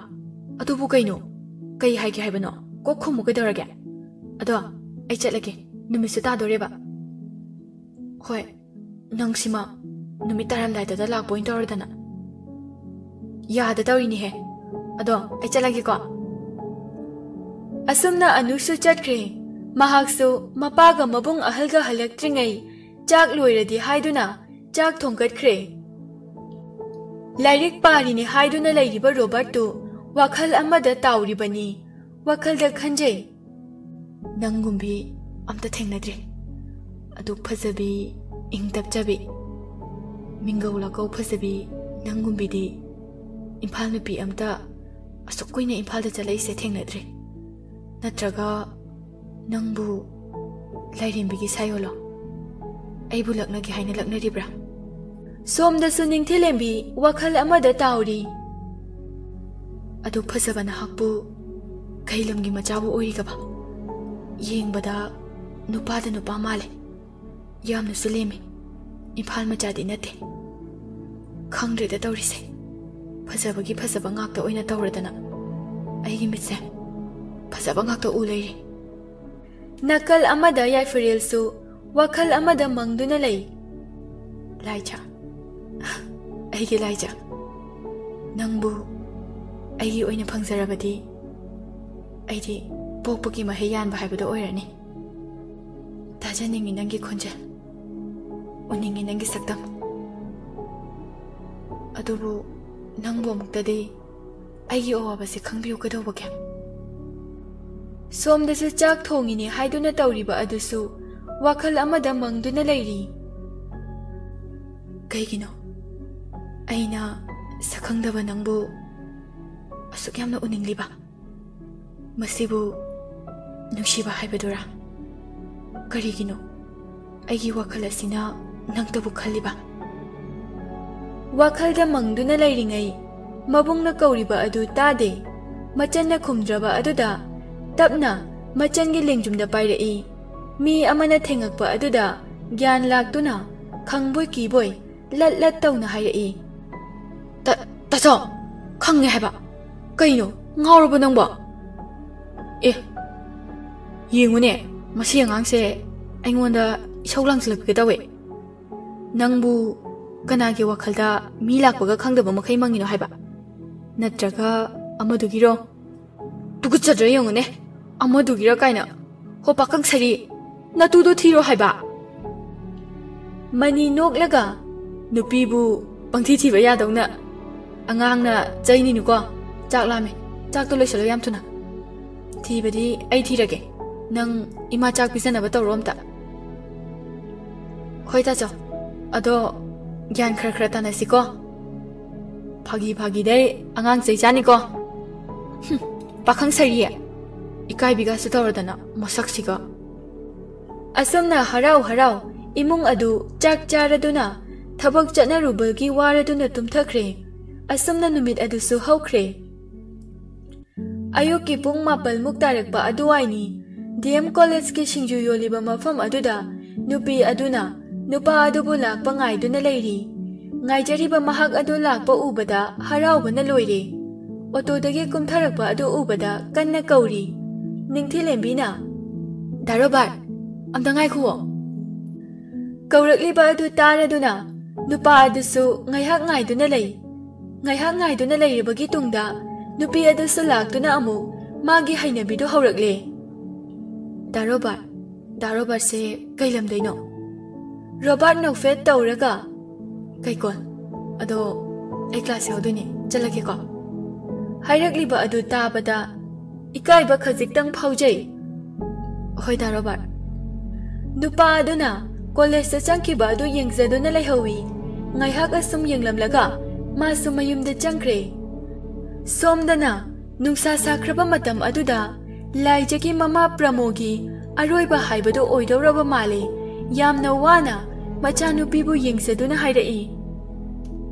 ꯑꯗꯨꯕꯨ ꯀꯩꯅꯣ? ꯀꯩ ꯍꯥꯏꯒꯦ ꯍꯥꯏꯕꯅꯣ? ꯀꯣꯛ ꯈꯨꯝꯃꯨ ꯀꯩꯗꯧꯔꯒꯦ? ꯑꯗꯣ, ꯑꯩ ꯆꯠꯂꯒꯦ꯫ ꯅꯨꯃꯤꯠꯁꯨ ꯇꯥꯗꯣꯔꯦꯕ꯫ ꯍꯣꯏ, ꯅꯪꯁꯤꯃ ꯅꯨꯃꯤꯠ ꯇꯥꯔꯝꯗꯥꯏꯗꯗ ꯂꯥꯛꯄ ꯑꯣꯏꯅ ꯇꯧꯔꯗꯅ꯫ ꯌꯥꯗ ꯇꯧꯔꯤꯅꯤꯍꯦ꯫ ꯑꯗꯣ, ꯑꯩ ꯆꯠꯂꯒꯦꯀꯣ꯫ ꯑꯁꯨꯝꯅ ꯑꯅꯨꯁꯨ ꯆꯠꯈ꯭ꯔꯦ꯫ ꯃꯍꯥꯛꯁꯨ ꯃꯄꯥꯒ ꯃꯕꯨꯡ ꯑꯍꯜꯒ ꯍꯜꯂꯛꯇ꯭ꯔꯤꯉꯩ ꯆꯥꯛ ꯂꯣꯏꯔꯗꯤ ꯍꯥꯏꯗꯨꯅ ꯆꯥꯛ ꯊꯣꯡꯒꯠꯈ꯭ꯔꯦ꯫ ꯂꯥꯏꯔꯤꯛ ꯄꯥꯔꯤꯅꯦ ꯍꯥꯏꯗꯨꯅ ꯂꯩꯔꯤꯕ ꯔꯣꯕꯥꯔꯠꯇꯨ ꯋꯥꯈꯜ ꯑꯃꯗ ꯇꯥꯎꯔꯤꯕꯅꯤ꯫ ꯋꯥꯈꯜꯗ ꯈꯟꯖꯩ, "ꯅꯪꯒꯨꯝꯕꯤ ꯑꯝꯇ ꯊꯦꯡꯅꯗ꯭ꯔꯤ꯫ ꯑꯗꯨꯛ ꯐꯖꯕꯤ, ꯏꯪ ꯇꯞꯆꯕꯤ, ꯃꯤꯡꯒꯧ ꯂꯥꯀꯧ ꯐꯖꯕꯤ ꯅꯪꯒꯨꯝꯕꯤꯗꯤ ꯏꯝꯐꯥꯜ ꯅꯨꯄꯤ ꯑꯝꯇ ꯑꯁꯨꯛ ꯀꯨꯏꯅ ꯏꯝꯐꯥꯜꯗ ꯆꯠꯂꯛꯏꯁꯦ ꯊꯦꯡꯅꯗ꯭ꯔꯤ꯫ ꯅꯠꯇ꯭ꯔꯒ ꯅꯪꯕꯨ ꯂꯥꯏꯔꯦꯝꯕꯤꯒꯤ ꯁꯥꯏꯌꯣꯜꯂꯣ? ꯑꯩꯕꯨ ꯂꯛꯅꯒꯦ ꯍꯥꯏꯅ ꯂꯛꯅꯔꯤꯕ꯭ꯔꯥ?" ꯁꯣꯝꯗꯁꯨ ꯅꯤꯡꯊꯤꯂꯦꯝꯕꯤ ꯋꯥꯈꯜ ꯑꯃꯗ ꯇꯥꯎꯔꯤ꯫ "ꯑꯗꯨꯛ ꯐꯖꯕ ꯅꯍꯥꯛꯄꯨ ꯀꯩ ꯂꯝꯒꯤ ꯃꯆꯥꯕꯨ ꯑꯣꯏꯔꯤꯒꯕ? ꯌꯦꯡꯕꯗ ꯅꯨꯄꯥꯗ ꯅꯨꯄꯥ ꯃꯥꯜꯂꯦ꯫ ꯌꯥꯝꯅꯁꯨ ꯂꯦꯝꯃꯤ꯫ ꯏꯝꯐꯥꯜ ꯃꯆꯥꯗꯤ ꯅꯠꯇꯦ꯫ ꯈꯪꯗ꯭ꯔꯦꯗ ꯇꯧꯔꯤꯁꯦ꯫ ꯐꯖꯕꯒꯤ ꯐꯖꯕ ꯉꯥꯛꯇ ꯑꯣꯏꯅ ꯇꯧꯔꯗꯅ ꯑꯩꯒꯤ ꯃꯤꯠꯁꯦ ꯐꯖꯕ ꯉꯥꯛꯇ ꯎ ꯂꯩꯔꯦ꯫" ꯅꯥꯀꯜ ꯑꯃꯗ ꯌꯥꯏꯐꯔꯦꯜꯁꯨ ꯋꯥꯈꯜ ꯑꯃꯗ ꯃꯪꯗꯨꯅ ꯂꯩ꯫ "ꯂꯥꯏꯖꯥ, ꯑꯩꯒꯤ ꯂꯥꯏꯖꯥ, ꯅꯪꯕꯨ ꯑꯩꯒꯤ ꯑꯣꯏꯅ ꯐꯪꯖꯔꯕꯗꯤ ꯑꯩꯗꯤ ꯄꯣꯛꯄꯒꯤ ꯃꯍꯩ ꯌꯥꯟꯕ ꯍꯥꯏꯕꯗꯣ ꯑꯣꯏꯔꯅꯤ꯫ ꯇꯥꯖꯅꯤꯡꯉꯤ ꯅꯪꯒꯤ ꯈꯣꯟꯖꯦꯜ, ꯎꯅꯤꯡꯉꯤ ꯅꯪꯒꯤ ꯁꯛꯇꯝ꯫ ꯑꯗꯨꯕꯨ ꯅꯪꯕꯨ ꯑꯃꯨꯛꯇꯗꯤ ꯑꯩꯒꯤ ꯑꯋꯥꯕꯁꯦ ꯈꯪꯕꯤꯌꯨ ꯀꯩꯗꯧꯕꯒꯦ?" ꯁꯣꯝꯗꯁꯨ ꯆꯥꯛ ꯊꯣꯡꯉꯤꯅꯦ ꯍꯥꯏꯗꯨꯅ ꯇꯧꯔꯤꯕ ꯑꯗꯨꯁꯨ ꯋꯥꯈꯜ ꯑꯃꯗ ꯃꯪꯗꯨꯅ ꯂꯩꯔꯤ꯫ "ꯀꯩꯒꯤꯅꯣ ꯑꯩꯅ ꯁꯛꯈꯪꯗꯕ ꯅꯪꯕꯨ ꯑꯁꯨꯛ ꯌꯥꯝꯅ ꯎꯅꯤꯡꯂꯤꯕ? ꯃꯁꯤꯕꯨ ꯅꯨꯡꯁꯤꯕ ꯍꯥꯏꯕꯗꯨꯔꯥ? ꯀꯔꯤꯒꯤꯅꯣ ꯑꯩꯒꯤ ꯋꯥꯈꯜ ꯑꯁꯤꯅ ꯅꯪꯇꯕꯨ ꯈꯜꯂꯤꯕ?" ꯋꯥꯈꯜꯗ ꯃꯪꯗꯨꯅ ꯂꯩꯔꯤꯉꯩ ꯃꯕꯨꯡꯅ ꯀꯧꯔꯤꯕ ꯑꯗꯨ ꯇꯥꯗꯦ꯫ ꯃꯆꯟꯅ ꯈꯨꯝꯗ꯭ꯔꯕ ꯑꯗꯨꯗ ꯇꯞꯅ ꯃꯆꯟꯒꯤ ꯂꯦꯡꯖꯨꯝꯗ ꯄꯥꯏꯔꯛꯏ꯫ ꯃꯤ ꯑꯃꯅ ꯊꯦꯡꯉꯛꯄ ꯑꯗꯨꯗ ꯒ꯭ꯌꯥꯟ ꯂꯥꯛꯇꯨꯅ ꯈꯪꯕꯣꯏ ꯀꯤꯕꯣꯏ ꯂꯠ ꯂꯠ ꯇꯧꯅ ꯍꯥꯏꯔꯛꯏ꯫ "ꯇ-, ꯇꯥꯆꯧ, ꯈꯪꯉꯦ ꯍꯥꯏꯕ꯫ ꯀꯩꯅꯣ, ꯉꯥꯎꯔꯕꯣ ꯅꯪꯕꯣ? ꯑꯦ, ꯌꯦꯡꯉꯨꯅꯦ, ꯃꯁꯤ ꯑꯉꯥꯡꯁꯦ ꯑꯩꯉꯣꯟꯗ ꯏꯁꯧ ꯂꯥꯡꯁꯤꯜꯂꯛꯄꯤꯒ ꯇꯧꯋꯦ꯫ ꯅꯪꯕꯨ ꯀꯅꯥꯒꯤ ꯋꯥꯈꯜꯗ ꯃꯤ ꯂꯥꯛꯄꯒ ꯈꯪꯗꯕ ꯃꯈꯩ ꯃꯪꯉꯤꯅꯣ ꯍꯥꯏꯕ? ꯅꯠꯇ꯭ꯔꯒ ꯑꯃꯗꯨꯒꯤꯔꯣ? ꯇꯨꯀꯠꯆꯗ꯭ꯔꯥ ꯌꯦꯡꯉꯨꯅꯦ, ꯑꯃꯗꯨꯒꯤꯔ ꯀꯥꯏꯅ꯫ ꯍꯣ ꯄꯥꯈꯪ ꯁꯥꯔꯤ, ꯅꯇꯨꯗꯣ ꯊꯤꯔꯣ ꯍꯥꯏꯕ?" ꯃꯅꯤ ꯅꯣꯛꯂꯒ, "ꯅꯨꯄꯤꯕꯨ ꯄꯪꯊꯤ ꯊꯤꯕ ꯌꯥꯗꯧꯅ꯫ ꯑꯉꯥꯡꯅ ꯆꯩꯅꯤꯅꯨꯀꯣ꯫ ꯆꯥꯛ ꯂꯥꯝꯃꯦ, ꯆꯥꯛꯇꯣ ꯂꯣꯏꯁꯤꯜꯂꯣ ꯌꯥꯝ ꯊꯨꯅ꯫ ꯊꯤꯕꯗꯤ ꯑꯩ ꯊꯤꯔꯒꯦ, ꯅꯪ ꯏꯃꯥ ꯆꯥꯛ ꯄꯤꯖꯅꯕ ꯇꯧꯔꯣ ꯑꯝꯇ꯫" "ꯍꯣꯏ ꯇꯥꯆꯧ, ꯑꯗꯣ ꯒ꯭ꯌꯥꯟ ꯈꯔ ꯈꯔ ꯇꯥꯅꯁꯤꯀꯣ꯫ ꯐꯥꯒꯤ ꯐꯥꯒꯤꯗꯩ ꯑꯉꯥꯡ ꯆꯩ ꯆꯥꯅꯤꯀꯣ꯫ ꯍꯨꯝ, ꯄꯥꯈꯪ ꯁꯥꯔꯤ, ꯏꯀꯥꯏꯕꯤꯒꯁꯨ ꯇꯧꯔꯗꯅ ꯃꯁꯛꯁꯤꯒ꯫" ꯑꯁꯨꯝꯅ ꯍꯔꯥꯎ ꯍꯔꯥꯎ ꯏꯃꯨꯡ ꯑꯗꯨ ꯆꯥꯛ ꯆꯥꯔꯗꯨꯅ, ꯊꯕꯛ ꯆꯠꯅꯔꯨꯕꯒꯤ ꯋꯥꯔꯗꯨꯅ ꯇꯨꯝꯊꯈ꯭ꯔꯦ꯫ ꯑꯁꯨꯝꯅ ꯅꯨꯃꯤꯠ ꯑꯗꯨꯁꯨ ꯍꯧꯈ꯭ꯔꯦ꯫ ꯑꯌꯨꯛꯀꯤ ꯄꯨꯡ ꯃꯥꯄꯜꯃꯨꯛ ꯇꯥꯔꯛꯄ ꯑꯗꯨꯋꯥꯏꯅꯤ꯫ ꯗꯤ ꯑꯦꯝ ꯀꯣꯂꯦꯖꯀꯤ ꯁꯤꯡꯖꯨ ꯌꯣꯜꯂꯤꯕ ꯃꯐꯝ ꯑꯗꯨꯗ ꯅꯨꯄꯤ ꯑꯗꯨꯅ ꯅꯨꯄꯥ ꯑꯗꯨꯕꯨ ꯂꯥꯛꯄ ꯉꯥꯏꯗꯨꯅ ꯂꯩꯔꯤ꯫ ꯉꯥꯏꯖꯔꯤꯕ ꯃꯍꯥꯛ ꯑꯗꯨ ꯂꯥꯛꯄ ꯎꯕꯗ ꯍꯔꯥꯎꯕꯅ ꯂꯣꯏꯔꯦ꯫ ꯑꯣꯇꯣꯗꯒꯤ ꯀꯨꯝꯊꯔꯛꯄ ꯑꯗꯨ ꯎꯕꯗ ꯀꯟꯅ ꯀꯧꯔꯤ꯫ ꯅꯤꯡꯊꯤꯂꯦꯝꯕꯤꯅ, "ꯗꯥ ꯔꯣꯕꯥꯔꯠ, ꯑꯝꯇ ꯉꯥꯏꯈꯨꯑꯣ꯫" ꯀꯧꯔꯛꯂꯤꯕ ꯑꯗꯨ ꯇꯥꯔꯗꯨꯅ ꯅꯨꯄꯥ ꯑꯗꯨꯁꯨ ꯉꯥꯏꯍꯥꯛ ꯉꯥꯏꯗꯨꯅ ꯂꯩ꯫ ꯉꯥꯏꯍꯥꯛ ꯉꯥꯏꯗꯨꯅ ꯂꯩꯔꯕꯒꯤ ꯇꯨꯡꯗ ꯅꯨꯄꯤ ꯑꯗꯨꯁꯨ ꯂꯥꯛꯇꯨꯅ ꯑꯃꯨꯛ ꯃꯥꯒꯤ ꯍꯩꯅꯕꯤꯗꯨ ꯍꯧꯔꯛꯂꯦ꯫ "ꯗꯥ ꯔꯣꯕꯥꯔꯠ, ꯗꯥ ꯔꯣꯕꯥꯔꯠꯁꯦ ꯀꯩ ꯂꯝꯗꯩꯅꯣ?" ꯔꯣꯕꯥꯔꯠ ꯅꯣꯛꯐꯦꯠ ꯇꯧꯔꯒ, "ꯀꯩꯀꯣꯜ, ꯑꯗꯣ ꯑꯩ ꯀ꯭ꯂꯥꯁ ꯌꯥꯎꯗꯣꯏꯅꯦ, ꯆꯠꯂꯒꯦꯀꯣ꯫" ꯍꯥꯏꯔꯛꯂꯤꯕ ꯑꯗꯨ ꯇꯥꯕꯗ ꯏꯀꯥꯏꯕ ꯈꯖꯤꯛꯇꯪ ꯐꯥꯎꯖꯩ꯫ "ꯍꯣꯏ ꯗꯥ ꯔꯣꯕꯥꯔꯠ꯫" ꯅꯨꯄꯥ ꯑꯗꯨꯅ ꯀꯣꯂꯦꯖꯇ ꯆꯪꯈꯤꯕ ꯑꯗꯨ ꯌꯦꯡꯖꯗꯨꯅ ꯂꯩꯍꯧꯏ꯫ ꯉꯥꯏꯍꯥꯛ ꯑꯁꯨꯝ ꯌꯦꯡꯂꯝꯂꯒ ꯃꯥꯁꯨ ꯃꯌꯨꯝꯗ ꯆꯪꯈ꯭ꯔꯦ꯫ ꯁꯣꯝꯗꯅ ꯅꯨꯡꯁꯥ ꯁꯥꯈ꯭ꯔꯕ ꯃꯇꯝ ꯑꯗꯨꯗ ꯂꯥꯏꯖꯒꯤ ꯃꯃꯥ ꯄ꯭ꯔꯃꯣꯒꯤ ꯑꯔꯣꯏꯕ ꯍꯥꯏꯕꯗꯨ ꯑꯣꯏꯗꯧꯔꯕ ꯃꯥꯜꯂꯦ꯫ ꯌꯥꯝꯅ ꯋꯥꯅ ꯃꯆꯥꯅꯨꯄꯤꯕꯨ ꯌꯦꯡꯖꯗꯨꯅ ꯍꯥꯏꯔꯛꯏ,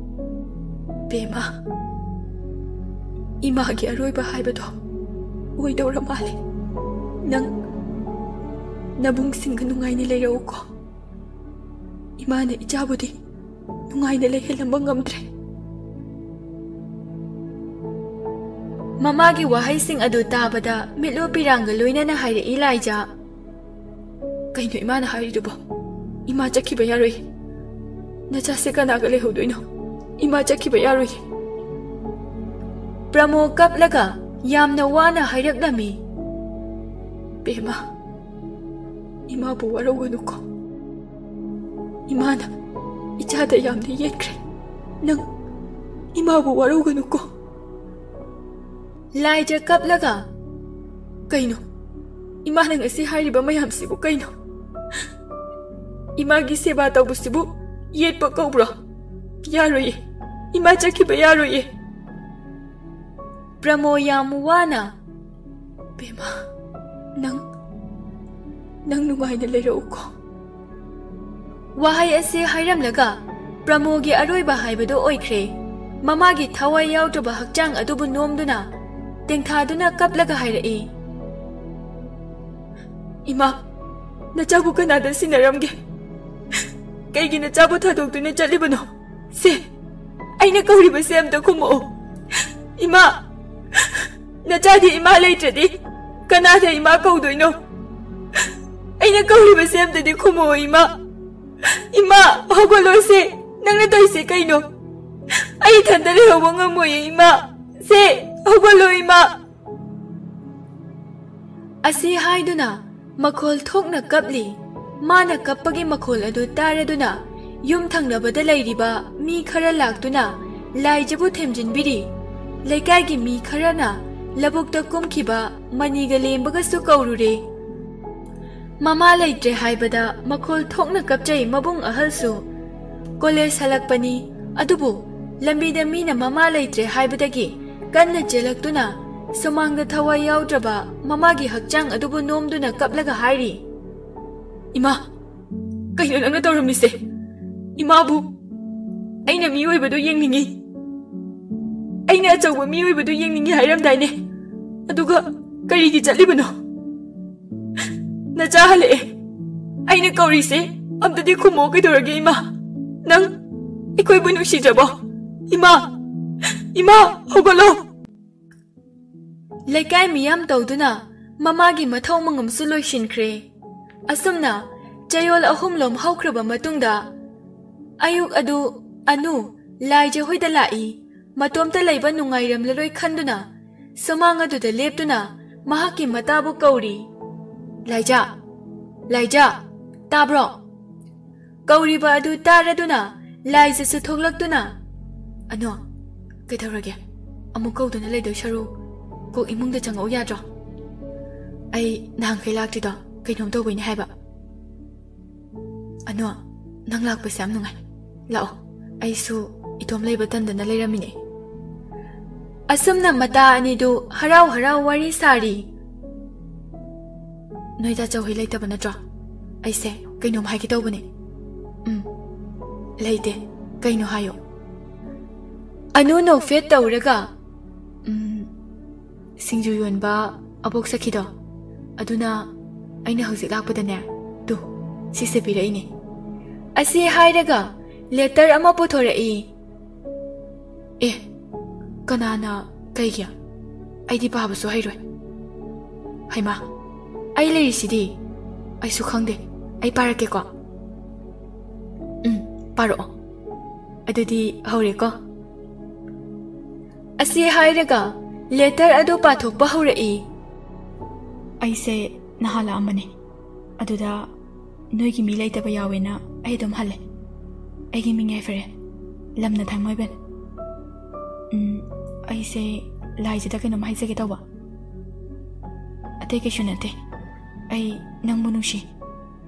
"ꯕꯦꯝꯃ, ꯏꯃꯥꯒꯤ ꯑꯔꯣꯏꯕ ꯍꯥꯏꯕꯗꯣ ꯑꯣꯏꯗꯧꯔ ꯃꯥꯜꯂꯦ꯫ ꯅꯪ ꯅꯕꯨꯡꯁꯤꯡꯒ ꯅꯨꯡꯉꯥꯏꯅ ꯂꯩꯔꯛꯎꯀꯣ꯫ ꯏꯃꯥꯅ ꯏꯆꯥꯕꯨꯗꯤ ꯅꯨꯡꯉꯥꯏꯅ ꯂꯩꯍꯜꯂꯝꯕ ꯉꯝꯗ꯭ꯔꯦ꯫ ꯃꯃꯥꯒꯤ ꯋꯥꯍꯩꯁꯤꯡ ꯑꯗꯨ ꯇꯥꯕꯗ ꯃꯤꯠꯂꯨ ꯄꯤꯔꯥꯡꯒ ꯂꯣꯏꯅꯅ ꯍꯥꯏꯔꯛꯏ ꯂꯥꯏꯖꯥ꯫ "ꯀꯩꯅꯣ ꯏꯃꯥꯅ ꯍꯥꯏꯔꯤꯗꯨꯕꯣ? ꯏꯃꯥ ꯆꯠꯈꯤꯕ ꯌꯥꯔꯣꯏ꯫ ꯅꯆꯥꯁꯦ ꯀꯅꯥꯒ ꯂꯩꯍꯧꯗꯣꯏꯅꯣ? ꯏꯃꯥ ꯆꯠꯈꯤꯕ ꯌꯥꯔꯣꯏ꯫" ꯄ꯭ꯔꯃꯣ ꯀꯞꯂꯒ ꯌꯥꯝꯅ ꯋꯥꯅ ꯍꯥꯏꯔꯛꯂꯝꯃꯤ꯫ "ꯕꯦꯝꯃ, ꯏꯃꯥꯕꯨ ꯋꯥꯔꯧꯒꯅꯨꯀꯣ꯫ ꯏꯃꯥꯅ ꯏꯆꯥꯗ ꯌꯥꯝꯅ ꯌꯦꯠꯈ꯭ꯔꯦ꯫ ꯅꯪ ꯏꯃꯥꯕꯨ ꯋꯥꯔꯧꯒꯅꯨꯀꯣ꯫" ꯂꯥꯏꯖ ꯀꯞꯂꯒ, "ꯀꯩꯅꯣ? ꯏꯃꯥꯅ ꯉꯁꯤ ꯍꯥꯏꯔꯤꯕ ꯃꯌꯥꯝꯁꯤꯕꯨ ꯀꯩꯅꯣ? ꯏꯃꯥꯒꯤ ꯁꯦꯕꯥ ꯇꯧꯕꯁꯤꯕꯨ ꯌꯦꯠꯄ ꯀꯧꯕ꯭ꯔꯣ? ꯌꯥꯔꯣꯏꯌꯦ꯫ ꯏꯃꯥ ꯆꯠꯈꯤꯕ ꯌꯥꯔꯣꯏꯌꯦ꯫" ꯄ꯭ꯔꯃꯣ ꯌꯥꯝ ꯋꯥꯅ, "ꯕꯦꯝꯃ, ꯅꯪ, ꯅꯪ ꯅꯨꯡꯉꯥꯏꯅ ꯂꯩꯔꯛꯎꯀꯣ꯫" ꯋꯥꯍꯩ ꯑꯁꯤ ꯍꯥꯏꯔꯝꯂꯒ ꯄ꯭ꯔꯃꯣꯒꯤ ꯑꯔꯣꯏꯕ ꯍꯥꯏꯕꯗꯨ ꯑꯣꯏꯈ꯭ꯔꯦ꯫ ꯃꯃꯥꯒꯤ ꯊꯋꯥꯏ ꯌꯥꯎꯗ꯭ꯔꯕ ꯍꯛꯆꯥꯡ ꯑꯗꯨꯕꯨ ꯅꯣꯝꯗꯨꯅ, ꯇꯦꯡꯊꯥꯗꯨꯅ ꯀꯞꯂꯒ ꯍꯥꯏꯔꯛꯏ, "ꯏꯃꯥ, ꯅꯆꯥꯕꯨ ꯀꯅꯥꯗ ꯁꯤꯟꯅꯔꯝꯒꯦ? ꯀꯩꯒꯤ ꯅꯆꯥꯕꯨ ꯊꯥꯗꯣꯛꯇꯨꯅ ꯆꯠꯂꯤꯕꯅꯣ? ꯁꯦ, ꯑꯩꯅ ꯀꯧꯔꯤꯕꯁꯦ ꯑꯝꯇ ꯈꯨꯝꯃꯛꯑꯣ꯫ ꯏꯃꯥ, ꯅꯆꯥꯗꯤ ꯏꯃꯥ ꯂꯩꯇ꯭ꯔꯗꯤ ꯀꯅꯥꯗ ꯏꯃꯥ ꯀꯧꯗꯣꯏꯅꯣ? ꯑꯩꯅ ꯀꯧꯔꯤꯕꯁꯦ ꯑꯝꯇꯗꯤ ꯈꯨꯝꯃꯛꯑꯣ, ꯏꯃꯥ꯫ ꯏꯃꯥ, ꯍꯧꯒꯠꯂꯣꯁꯦ꯫ ꯅꯪꯅ ꯇꯧꯔꯤꯁꯦ ꯀꯩꯅꯣ? ꯑꯩ ꯏꯊꯟꯇ ꯂꯩꯍꯧꯕ ꯉꯝꯃꯣꯏꯌꯦ, ꯏꯃꯥ꯫ ꯁꯦ, ꯍꯧꯒꯠꯂꯣ, ꯏꯃꯥ꯫" ꯑꯁꯤ ꯍꯥꯏꯗꯨꯅ ꯃꯈꯣꯜ ꯊꯣꯛꯅ ꯀꯞꯂꯤ꯫ ꯃꯥꯅ ꯀꯞꯄꯒꯤ ꯃꯈꯣꯜ ꯑꯗꯨ ꯇꯥꯔꯗꯨꯅ ꯌꯨꯝ ꯊꯪꯅꯕꯗ ꯂꯩꯔꯤꯕ ꯃꯤ ꯈꯔ ꯂꯥꯛꯇꯨꯅ ꯂꯥꯏꯖꯕꯨ ꯊꯦꯝꯖꯤꯟꯕꯤꯔꯤ꯫ ꯂꯩꯀꯥꯏꯒꯤ ꯃꯤ ꯈꯔꯅ ꯂꯧꯕꯨꯛꯇ ꯀꯨꯝꯈꯤꯕ ꯃꯅꯤꯒ ꯂꯦꯝꯕꯒꯁꯨ ꯀꯧꯔꯨꯔꯦ꯫ ꯃꯃꯥ ꯂꯩꯇ꯭ꯔꯦ ꯍꯥꯏꯕꯗ ꯃꯈꯣꯜ ꯊꯣꯛꯅ ꯀꯞꯆꯩ ꯃꯕꯨꯡ ꯑꯍꯜꯁꯨ꯫ ꯀꯣꯂꯦꯖ ꯍꯜꯂꯛꯄꯅꯤ, ꯑꯗꯨꯕꯨ ꯂꯝꯕꯤꯗ ꯃꯤꯅ ꯃꯃꯥ ꯂꯩꯇ꯭ꯔꯦ ꯍꯥꯏꯕꯗꯒꯤ ꯀꯟꯅ ꯆꯦꯜꯂꯛꯇꯨꯅ ꯁꯨꯃꯥꯡꯗ ꯊꯋꯥꯏ ꯌꯥꯎꯗ꯭ꯔꯕ ꯃꯃꯥꯒꯤ ꯍꯛꯆꯥꯡ ꯑꯗꯨꯕꯨ ꯅꯣꯝꯗꯨꯅ ꯀꯞꯂꯒ ꯍꯥꯏꯔꯤ, "ꯏꯃꯥ, ꯀꯩꯅꯣ ꯅꯪꯅ ꯇꯧꯔꯝꯃꯤꯁꯦ? ꯏꯃꯥꯕꯨ ꯑꯩꯅ ꯃꯤ ꯑꯣꯏꯕꯗꯨ ꯌꯦꯡꯅꯤꯡꯉꯤ, ꯑꯩꯅ ꯑꯆꯧꯕ ꯃꯤ ꯑꯣꯏꯕꯗꯨ ꯌꯦꯡꯅꯤꯡꯉꯤ ꯍꯥꯏꯔꯝꯗꯥꯏꯅꯦ? ꯑꯗꯨꯒ ꯀꯔꯤꯒꯤ ꯆꯠꯂꯤꯕꯅꯣ? ꯅꯆꯥ ꯍꯜꯂꯛꯑꯦ꯫ ꯑꯩꯅ ꯀꯧꯔꯤꯁꯦ ꯑꯝꯇꯗꯤ ꯈꯨꯝꯃꯣ꯫ ꯀꯩꯗꯧꯔꯒꯦ ꯏꯃꯥ? ꯅꯪ, ꯑꯩꯈꯣꯏꯕꯨ ꯅꯨꯡꯁꯤꯖꯕꯣ? ꯏꯃꯥ! ꯏꯃꯥ! ꯍꯧꯒꯠꯂꯣ! ꯂꯩꯀꯥꯏ ꯃꯤꯌꯥꯝ ꯇꯧꯗꯨꯅ ꯃꯃꯥꯒꯤ ꯃꯊꯧ ꯃꯉꯝꯁꯨ ꯂꯣꯏꯁꯤꯟꯈ꯭ꯔꯦ꯫ ꯑꯁꯨꯝꯅ ꯆꯌꯣꯜ ꯑꯍꯨꯝꯂꯣꯝ ꯍꯧꯈ꯭ꯔꯕ ꯃꯇꯨꯡꯗ ꯑꯌꯨꯛ ꯑꯗꯨ ꯑꯅꯨ ꯂꯥꯏꯖ ꯍꯣꯏꯗ ꯂꯥꯛꯏ꯫ ꯃꯇꯣꯝꯇ ꯂꯩꯕ ꯅꯨꯡꯉꯥꯏꯔꯝꯂꯔꯣꯏ ꯈꯟꯗꯨꯅ ꯁꯨꯃꯥꯡ ꯑꯗꯨꯗ ꯂꯦꯞꯇꯨꯅ ꯃꯍꯥꯛꯀꯤ ꯃꯇꯥꯕꯨ ꯀꯧꯔꯤ꯫ "ꯂꯥꯏꯖ! ꯂꯥꯏꯖ! ꯇꯥꯕ꯭ꯔꯣ?" ꯀꯧꯔꯤꯕ ꯑꯗꯨ ꯇꯥꯔꯗꯨꯅ ꯂꯥꯏꯖꯁꯨ ꯊꯣꯛꯂꯛꯇꯨꯅ, "ꯑꯅꯣ, ꯀꯩꯗꯧꯔꯒꯦ? ꯑꯃꯨꯛ ꯀꯧꯗꯨꯅ ꯂꯩꯗꯣꯏ ꯁꯔꯨꯛ ꯀꯣꯛ ꯏꯃꯨꯡꯗ ꯆꯪꯉꯛꯎ ꯌꯥꯗ꯭ꯔꯣ? ꯑꯩ ꯅꯍꯥꯟꯈꯩ ꯂꯥꯛꯇ꯭ꯔꯤꯗꯣ ꯀꯩꯅꯣꯝ ꯇꯧꯕꯩꯅꯦ ꯍꯥꯏꯕ꯫ ꯑꯅꯣ, ꯅꯪ ꯂꯥꯛꯄꯁꯦ ꯌꯥꯝ ꯅꯨꯡꯉꯥꯏ꯫ ꯂꯥꯛꯑꯣ, ꯑꯩꯁꯨ ꯏꯇꯣꯝ ꯂꯩꯕ ꯇꯟꯗꯅ ꯂꯩꯔꯝꯃꯤꯅꯦ꯫" ꯑꯁꯨꯝꯅ ꯃꯇꯥ ꯑꯅꯤꯗꯨ ꯍꯔꯥꯎ ꯍꯔꯥꯎ ꯋꯥꯔꯤ ꯁꯥꯔꯤ꯫ "ꯅꯣꯏ ꯗꯥ ꯆꯧꯍꯤ ꯂꯩꯇꯕ ꯅꯠꯇ꯭ꯔꯣ? ꯑꯩꯁꯦ ꯀꯩꯅꯣꯝ ꯍꯥꯏꯒꯦ ꯇꯧꯕꯅꯦ꯫" "ꯎꯝ, ꯂꯩꯇꯦ꯫ ꯀꯩꯅꯣ ꯍꯥꯏꯌꯣ꯫" ꯑꯅꯨ ꯅꯣꯛꯐꯦꯠ ꯇꯧꯔꯒ, "ꯎꯝ, ꯁꯤꯡꯖꯨ ꯌꯣꯟꯕ ꯑꯕꯣꯛ ꯁꯈꯤꯗꯣ, ꯑꯗꯨꯅ ꯑꯩꯅ ꯍꯧꯖꯤꯛ ꯂꯥꯛꯄꯗꯅꯦ, ꯇꯨ, ꯁꯤꯁꯦ ꯄꯤꯔꯛꯏꯅꯦ꯫" ꯑꯁꯤ ꯍꯥꯏꯔꯒ ꯂꯦꯇꯔ ꯑꯃ ꯄꯨꯊꯣꯔꯛꯏ꯫ "ꯑꯦ, ꯀꯅꯥꯅ? ꯀꯩꯒꯤ? ꯑꯩꯗꯤ ꯄꯥꯕꯁꯨ ꯍꯩꯔꯣꯏ꯫" "ꯍꯩꯃꯥ, ꯑꯩ ꯂꯩꯔꯤꯁꯤꯗꯤ꯫" "ꯑꯩꯁꯨ ꯈꯪꯗꯦ꯫ ꯑꯩ ꯄꯥꯔꯛꯀꯦꯀꯣ꯫" "ꯎꯝ, ꯄꯥꯔꯛꯑꯣ꯫ ꯑꯗꯨꯗꯤ ꯍꯧꯔꯦꯀꯣ꯫" ꯑꯁꯤ ꯍꯥꯏꯔꯒ ꯂꯦꯇꯔ ꯑꯗꯨ ꯄꯥꯊꯣꯛꯄ ꯍꯧꯔꯛꯏ꯫ "ꯑꯩꯁꯦ ꯅꯍꯥꯟ ꯂꯥꯛꯑꯝꯕꯅꯦ꯫ ꯑꯗꯨꯗ ꯅꯣꯏꯒꯤ ꯃꯤ ꯂꯩꯇꯕ ꯌꯥꯎꯋꯦꯅ ꯑꯩ ꯑꯗꯨꯝ ꯍꯜꯂꯦ꯫ ꯑꯩꯒꯤ ꯃꯤꯡ ꯌꯥꯏꯐꯔꯦ꯫ ꯂꯝꯅ ꯊꯥꯡꯃꯩꯕꯟ꯫ ꯎꯝ, ꯑꯩꯁꯦ ꯂꯥꯏꯖꯗ ꯀꯩꯅꯣꯝ ꯍꯥꯏꯖꯒꯦ ꯇꯧꯕ꯫ ꯑꯇꯩ ꯀꯩꯁꯨ ꯅꯠꯇꯦ꯫ ꯑꯩ ꯅꯪꯕꯨ ꯅꯨꯡꯁꯤ꯫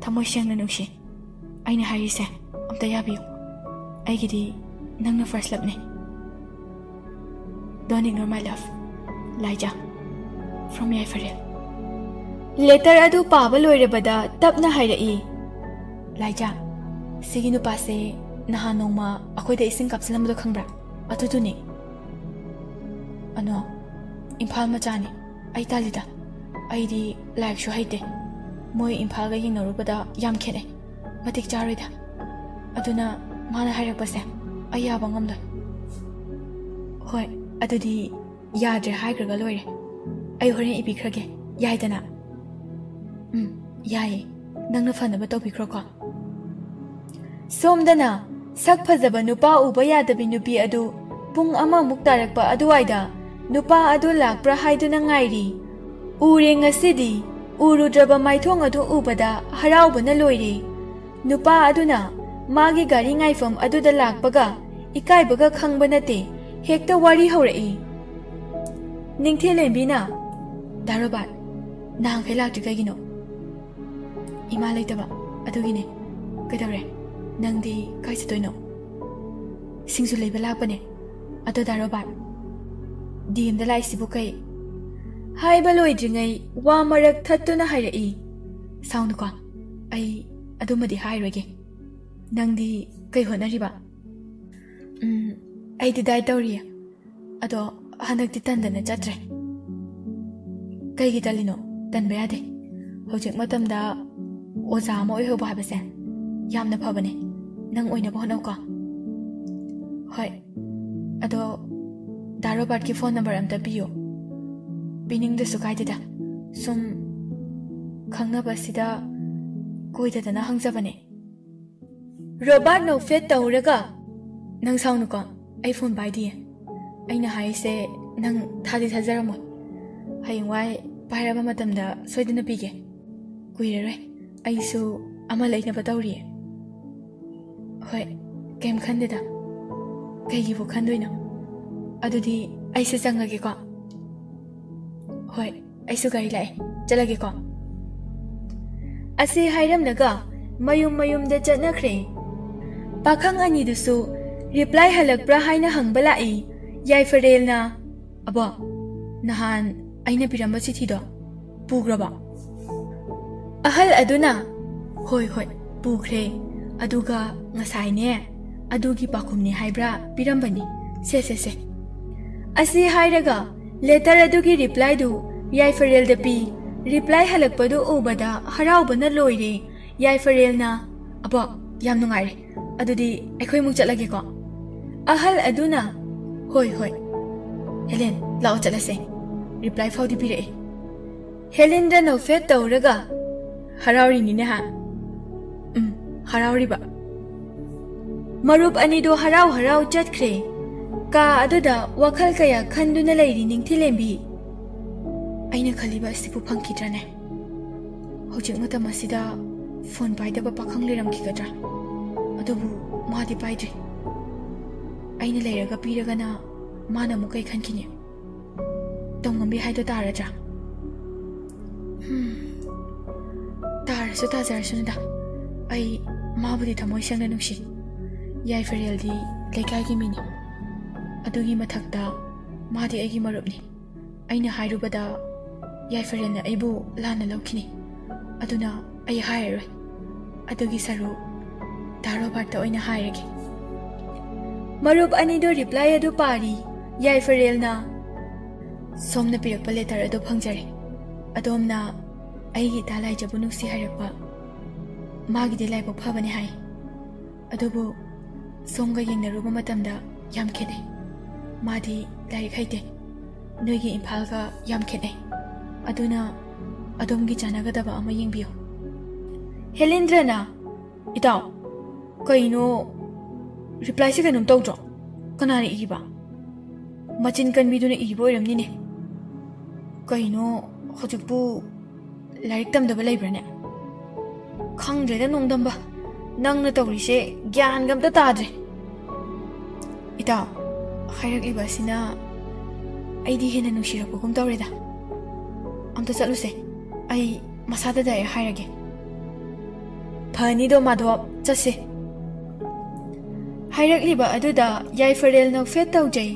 ꯊꯃꯣꯏ ꯁꯦꯡꯅ ꯅꯨꯡꯁꯤ꯫ ꯑꯩꯅ ꯍꯥꯏꯔꯤꯁꯦ ꯑꯝꯇ ꯌꯥꯕꯤꯌꯨ꯫ ꯑꯩꯒꯤꯗꯤ ꯅꯪꯅ first loveꯅꯦ꯫ Don't ignore my love꯫ Laija. From Yaipharel." Letter ꯑꯗꯨ ꯄꯥꯕ ꯂꯣꯏꯔꯕꯗ ꯇꯞꯅ ꯍꯥꯏꯔꯛꯏ꯫ "ꯂꯥꯏꯖꯥ, ꯁꯤꯒꯤ ꯅꯨꯄꯥꯁꯦ ꯅꯍꯥꯟ ꯅꯣꯡꯃ ꯑꯩꯈꯣꯏꯗ ꯏꯁꯤꯡ ꯀꯥꯞꯁꯤꯜꯂꯝꯕꯗꯣ ꯈꯪꯕ꯭ꯔꯥ? ꯑꯗꯨꯗꯨꯅꯦ꯫ ꯑꯅꯣ, ꯏꯝꯐꯥꯜ ꯃꯆꯥꯅꯤ꯫ ꯑꯩ ꯇꯜꯂꯤꯗ꯫ ꯑꯩꯗꯤ ꯂꯥꯏꯔꯤꯛꯁꯨ ꯍꯩꯇꯦ꯫ ꯃꯣꯏ ꯏꯝꯐꯥꯜꯒ ꯌꯦꯡꯅꯔꯨꯕꯗ ꯌꯥꯝ ꯈꯦꯠꯅꯩ꯫ ꯃꯇꯤꯛ ꯆꯥꯔꯣꯏꯗ꯫ ꯑꯗꯨꯅ ꯃꯥꯅ ꯍꯥꯏꯔꯛꯄꯁꯦ ꯑꯩ ꯌꯥꯕ ꯉꯝꯂꯣꯏ꯫ ꯍꯣꯏ, ꯑꯗꯨꯗꯤ ꯌꯥꯗ꯭ꯔꯦ ꯍꯥꯏꯈ꯭ꯔꯒ ꯂꯣꯏꯔꯦ꯫ ꯑꯩ ꯍꯣꯔꯦꯟ ꯏꯕꯤꯈ꯭ꯔꯒꯦ, ꯌꯥꯏꯗꯅ? ꯎꯝ, ꯌꯥꯏꯌꯦ꯫ ꯅꯪꯅ ꯐꯅꯕ ꯇꯧꯕꯤꯈ꯭ꯔꯣꯀꯣ꯫ ꯁꯣꯝꯗꯅ ꯁꯛ ꯐꯖꯕ ꯅꯨꯄꯥ ꯎꯕ ꯌꯥꯗꯕꯤ ꯅꯨꯄꯤ ꯑꯗꯨ ꯄꯨꯡ ꯑꯃꯃꯨꯛ ꯇꯥꯔꯛꯄ ꯑꯗꯨꯋꯥꯏꯗ ꯅꯨꯄꯥ ꯑꯗꯨ ꯂꯥꯛꯄ꯭ꯔꯥ ꯍꯥꯏꯗꯨꯅ ꯉꯥꯏꯔꯤ꯫ ꯎꯔꯦ ꯉꯁꯤꯗꯤ, ꯎꯔꯨꯗ꯭ꯔꯕ ꯃꯥꯏꯊꯣꯡ ꯑꯗꯨ ꯎꯕꯗ ꯍꯔꯥꯎꯕꯅ ꯂꯣꯏꯔꯦ꯫ ꯅꯨꯄꯥ ꯑꯗꯨꯅ ꯃꯥꯒꯤ ꯒꯥꯔꯤ ꯉꯥꯏꯐꯝ ꯑꯗꯨꯗ ꯂꯥꯛꯄꯒ ꯏꯀꯥꯏꯕꯒ ꯈꯪꯕ ꯅꯠꯇꯦ, ꯍꯦꯛꯇ ꯋꯥꯔꯤ ꯍꯧꯔꯛꯏ꯫ ꯅꯤꯡꯊꯦꯜ ꯂꯦꯝꯕꯤꯅ, "ꯗꯥ ꯔꯣꯕꯥꯔꯠ, ꯅꯍꯥꯟꯈꯩ ꯂꯥꯛꯇ꯭ꯔꯤ ꯀꯩꯒꯤꯅꯣ?" "ꯏꯃꯥ ꯂꯩꯇꯕ, ꯑꯗꯨꯒꯤꯅꯦ꯫ ꯀꯩꯗꯧꯔꯦ? ꯅꯪꯗꯤ ꯀꯥꯏ ꯆꯠꯇꯣꯏꯅꯣ?" "ꯁꯤꯡꯖꯨ ꯂꯩꯕ ꯂꯥꯛꯄꯅꯦ꯫ ꯑꯗꯣ ꯗꯥ ꯔꯣꯕꯥꯔꯠ, ꯗꯤ ꯑꯦꯝꯗ ꯂꯥꯛꯏꯁꯤꯕꯨ ꯀꯩ?" ꯍꯥꯏꯕ ꯂꯣꯏꯗ꯭ꯔꯤꯉꯩ ꯋꯥ ꯃꯔꯛ ꯊꯠꯇꯨꯅ ꯍꯥꯏꯔꯛꯏ꯫ "ꯁꯥꯎꯅꯨꯀꯣ, ꯑꯩ ꯑꯗꯨꯃꯗꯤ ꯍꯥꯏꯔꯣꯏꯒꯦ꯫ ꯅꯪꯗꯤ ꯀꯩ ꯍꯣꯠꯅꯔꯤꯕ?" "ꯎꯝ, ꯑꯩꯗꯤ ꯗꯥꯏꯠ ꯇꯧꯔꯤꯌꯦ꯫ ꯑꯗꯣ ꯍꯟꯗꯛꯇꯤ ꯇꯟꯗꯅ ꯆꯠꯇ꯭ꯔꯦ꯫" "ꯀꯩꯒꯤ ꯇꯜꯂꯤꯅꯣ? ꯇꯟꯕ ꯌꯥꯗꯦ꯫ ꯍꯧꯖꯤꯛ ꯃꯇꯝꯗ ꯑꯣꯖꯥ ꯑꯃ ꯑꯣꯏꯍꯧꯕ ꯍꯥꯏꯕꯁꯦ ꯌꯥꯝꯅ ꯐꯕꯅꯦ꯫ ꯅꯪ ꯑꯣꯏꯅꯕ ꯍꯣꯠꯅꯧꯀꯣ꯫" "ꯍꯣꯏ, ꯑꯗꯣ ꯗꯥ ꯔꯣꯕꯥꯔꯠꯀꯤ ꯐꯣꯟ ꯅꯝꯕꯔ ꯑꯝꯇ ꯄꯤꯌꯨ꯫" "ꯄꯤꯅꯤꯡꯗꯁꯨ ꯀꯥꯏꯗꯦꯗ, ꯁꯨꯝ ꯈꯪꯅꯕꯁꯤꯗ ꯀꯣꯏꯗꯗꯅ ꯍꯪꯖꯕꯅꯦ꯫" ꯔꯣꯕꯥꯔꯠ ꯅꯣꯛꯐꯦꯠ ꯇꯧꯔꯒ, "ꯅꯪ ꯁꯥꯎꯅꯨꯀꯣ, ꯑꯩ ꯐꯣꯟ ꯄꯥꯏꯗꯤꯌꯦ꯫ ꯑꯩꯅ ꯍꯥꯏꯔꯤꯁꯦ ꯅꯪ ꯊꯥꯗꯤ ꯊꯥꯖꯔꯝꯃꯣꯏ꯫ ꯍꯌꯦꯡꯋꯥꯏ ꯄꯥꯏꯔꯕ ꯃꯇꯝꯗ ꯁꯣꯏꯗꯅ ꯄꯤꯒꯦ꯫ ꯀꯨꯏꯔꯔꯣꯏ, ꯑꯩꯁꯨ ꯑꯃ ꯂꯩꯅꯕ ꯇꯧꯔꯤꯌꯦ꯫" "ꯍꯣꯏ, ꯀꯩꯝ ꯈꯟꯗꯦꯗ꯫ ꯀꯩꯒꯤꯕꯨ ꯈꯟꯗꯣꯏꯅꯣ? ꯑꯗꯨꯗꯤ ꯑꯩꯁꯦ ꯆꯪꯉꯒꯦꯀꯣ꯫" "ꯍꯣꯏ, ꯑꯩꯁꯨ ꯒꯥꯔꯤ ꯂꯥꯛꯑꯦ, ꯆꯠꯂꯒꯦꯀꯣ꯫" ꯑꯁꯤ ꯍꯥꯏꯔꯝꯂꯒ ꯃꯌꯨꯝ ꯃꯌꯨꯝꯗ ꯆꯠꯅꯈ꯭ꯔꯦ꯫ ꯄꯥꯈꯪ ꯑꯅꯤꯗꯨꯁꯨ ꯔꯤꯄ꯭ꯂꯥꯏ ꯍꯜꯂꯛꯄ꯭ꯔꯥ ꯍꯥꯏꯅ ꯍꯪꯕ ꯂꯥꯛꯏ꯫ ꯌꯥꯏꯐꯔꯦꯜꯅ, "ꯑꯕꯣ, ꯅꯍꯥꯟ ꯑꯩꯅ ꯄꯤꯔꯝꯕ ꯆꯤꯊꯤꯗꯣ ꯄꯨꯈ꯭ꯔꯕꯣ?" ꯑꯍꯜ ꯑꯗꯨꯅ, "ꯍꯣꯏ, ꯍꯣꯏ, ꯄꯨꯈ꯭ꯔꯦ꯫ ꯑꯗꯨꯒ ꯉꯁꯥꯏꯅꯦ, ꯑꯗꯨꯒꯤ ꯄꯥꯎꯈꯨꯝꯅꯤ ꯍꯥꯏꯕ꯭ꯔꯥ ꯄꯤꯔꯝꯕꯅꯤ꯫ ꯁꯦ, ꯁꯦ, ꯁꯦ꯫" ꯑꯁꯤ ꯍꯥꯏꯔꯒ ꯂꯦꯇꯔ ꯑꯗꯨꯒꯤ ꯔꯤꯄ꯭ꯂꯥꯏꯗꯨ ꯌꯥꯏꯐꯔꯦꯜꯗ ꯄꯤ꯫ ꯔꯤꯄ꯭ꯂꯥꯏ ꯍꯜꯂꯛꯄꯗꯨ ꯎꯕꯗ ꯍꯔꯥꯎꯕꯅ ꯂꯣꯏꯔꯦ꯫ ꯌꯥꯏꯐꯔꯦꯜꯅ, "ꯑꯕꯣ, ꯌꯥꯝ ꯅꯨꯡꯉꯥꯏꯔꯦ꯫ ꯑꯗꯨꯗꯤ ꯑꯩꯈꯣꯏ ꯑꯃꯨꯛ ꯆꯠꯂꯒꯦꯀꯣ꯫" ꯑꯍꯜ ꯑꯗꯨꯅ, "ꯍꯣꯏ, ꯍꯣꯏ꯫ ꯍꯦꯂꯦꯟ, ꯂꯥꯛꯑꯣ ꯆꯠꯂꯁꯦ꯫ ꯔꯤꯄ꯭ꯂꯥꯏ ꯐꯥꯎꯗꯤ ꯄꯤꯔꯛꯑꯦ꯫" ꯍꯦꯂꯦꯟꯗ ꯅꯣꯛꯐꯦꯠ ꯇꯧꯔꯒ, "ꯍꯔꯥꯎꯔꯤꯅꯤꯅꯦ ꯍꯥ?" "ꯎꯝ, ꯍꯔꯥꯎꯔꯤꯕ꯫" ꯃꯔꯨꯞ ꯑꯅꯤꯗꯣ ꯍꯔꯥꯎ ꯍꯔꯥꯎ ꯆꯠꯈ꯭ꯔꯦ꯫ ꯀꯥ ꯑꯗꯨꯗ ꯋꯥꯈꯜ ꯀꯌꯥ ꯈꯟꯗꯨꯅ ꯂꯩꯔꯤ ꯅꯤꯡꯊꯤꯂꯦꯝꯕꯤ꯫ "ꯑꯩꯅ ꯈꯜꯂꯤꯕ ꯑꯁꯤꯕꯨ ꯐꯪꯈꯤꯗ꯭ꯔꯅꯦ? ꯍꯧꯖꯤꯛ ꯃꯇꯝ ꯑꯁꯤꯗ ꯐꯣꯟ ꯄꯥꯏꯗꯕ ꯄꯥꯈꯪ ꯂꯩꯔꯝꯈꯤꯒꯗ꯭ꯔꯥ? ꯑꯗꯨꯕꯨ ꯃꯥꯗꯤ ꯄꯥꯏꯗ꯭ꯔꯤ꯫ ꯑꯩꯅ ꯂꯩꯔꯒ ꯄꯤꯔꯒꯅ ꯃꯥꯅ ꯑꯃꯨꯛ ꯀꯩ ꯈꯟꯈꯤꯅꯤ? ꯇꯧꯉꯝꯕꯤ ꯍꯥꯏꯗꯣ ꯇꯥꯔꯗ꯭ꯔꯥ? ꯍꯝ, ꯇꯥꯔꯁꯨ ꯇꯥꯖꯔꯁꯅꯨꯗ꯫ ꯑꯩ ꯃꯥꯕꯨꯗꯤ ꯊꯃꯣꯏ ꯁꯦꯡꯅ ꯅꯨꯡꯁꯤ꯫ ꯌꯥꯏꯐꯔꯦꯜꯗꯤ ꯂꯩꯀꯥꯏꯒꯤ ꯃꯤꯅꯤ꯫ ꯑꯗꯨꯒꯤ ꯃꯊꯛꯇ ꯃꯥꯗꯤ ꯑꯩꯒꯤ ꯃꯔꯨꯞꯅꯤ꯫ ꯑꯩꯅ ꯍꯥꯏꯔꯨꯕꯗ ꯌꯥꯏꯐꯔꯦꯜꯅ ꯑꯩꯕꯨ ꯂꯥꯟꯅ ꯂꯧꯈꯤꯅꯤ꯫ ꯑꯗꯨꯅ ꯑꯩ ꯍꯥꯏꯔꯔꯣꯏ꯫ ꯑꯗꯨꯒꯤ ꯁꯔꯨꯛ ꯗꯥ ꯔꯣꯕꯥꯔꯠꯇ ꯑꯣꯏꯅ ꯍꯥꯏꯔꯒꯦ꯫" ꯃꯔꯨꯞ ꯑꯅꯤꯗꯨ ꯔꯤꯄ꯭ꯂꯥꯏ ꯑꯗꯨ ꯄꯥꯔꯤ꯫ ꯌꯥꯏꯐꯔꯦꯜꯅ, "ꯁꯣꯝꯅ ꯄꯤꯔꯛꯄ ꯂꯦꯇꯔ ꯑꯗꯨ ꯐꯪꯖꯔꯦ꯫ ꯑꯗꯣꯝꯅ ꯑꯩꯒꯤ ꯏꯇꯥ ꯂꯥꯏꯖꯕꯨ ꯅꯨꯡꯁꯤ ꯍꯥꯏꯔꯛꯄ, ꯃꯥꯒꯤꯗꯤ ꯂꯥꯏꯕꯛ ꯐꯕꯅꯤ ꯍꯥꯏ꯫ ꯑꯗꯨꯕꯨ ꯁꯣꯝꯒ ꯌꯦꯡꯅꯔꯨꯕ ꯃꯇꯝꯗ ꯌꯥꯝ ꯈꯦꯠꯅꯩ꯫ ꯃꯥꯗꯤ ꯂꯥꯏꯔꯤꯛ ꯍꯩꯇꯦ꯫ ꯅꯣꯏꯒꯤ ꯏꯝꯐꯥꯜꯒ ꯌꯥꯝ ꯈꯦꯠꯅꯩ꯫ ꯑꯗꯨꯅ ꯑꯗꯣꯝꯒꯤ ꯆꯥꯟꯅꯒꯗꯕ ꯑꯃ ꯌꯦꯡꯕꯤꯌꯨ꯫" ꯍꯦꯂꯦꯟꯗ꯭ꯔꯅ, "ꯏꯇꯥꯎ, ꯀꯩꯅꯣ ꯔꯤꯄ꯭ꯂꯥꯏꯁꯦ ꯀꯩꯅꯣꯝ ꯇꯧꯗ꯭ꯔꯣ? ꯀꯅꯥꯅ ꯏꯔꯤꯕ? ꯃꯆꯤꯟ ꯀꯟꯕꯤꯗꯨꯅ ꯏꯕ ꯑꯣꯏꯔꯝꯅꯤꯅꯦ꯫ ꯀꯩꯅꯣ ꯍꯧꯖꯤꯛꯄꯨ ꯂꯥꯏꯔꯤꯛ ꯇꯝꯗꯕ ꯂꯩꯕ꯭ꯔꯥꯅꯦ? ꯈꯪꯗ꯭ꯔꯦꯗ ꯅꯣꯡꯗꯝꯕ, ꯅꯪꯅ ꯇꯧꯔꯤꯁꯦ ꯒ꯭ꯌꯥꯟꯒ ꯑꯝꯇ ꯇꯥꯗ꯭ꯔꯦ꯫" "ꯏꯇꯥꯎ, ꯍꯥꯏꯔꯛꯂꯤꯕ ꯑꯁꯤꯅ ꯑꯩꯗꯤ ꯍꯦꯟꯅ ꯅꯨꯡꯁꯤꯔꯛꯄꯒꯨꯝ ꯇꯧꯔꯦꯗ꯫ ꯑꯝꯇ ꯆꯠꯂꯨꯁꯦ, ꯑꯩ ꯃꯁꯥꯗ ꯗꯥꯏꯔꯦꯛ ꯍꯥꯏꯔꯒꯦ꯫" "ꯐꯅꯤꯗꯣ ꯃꯥꯙꯣꯞ, ꯆꯠꯁꯦ꯫" ꯍꯥꯏꯔꯛꯂꯤꯕ ꯑꯗꯨꯗ ꯌꯥꯏꯐꯔꯦꯜ ꯅꯣꯛꯐꯦꯠ ꯇꯧꯖꯩ꯫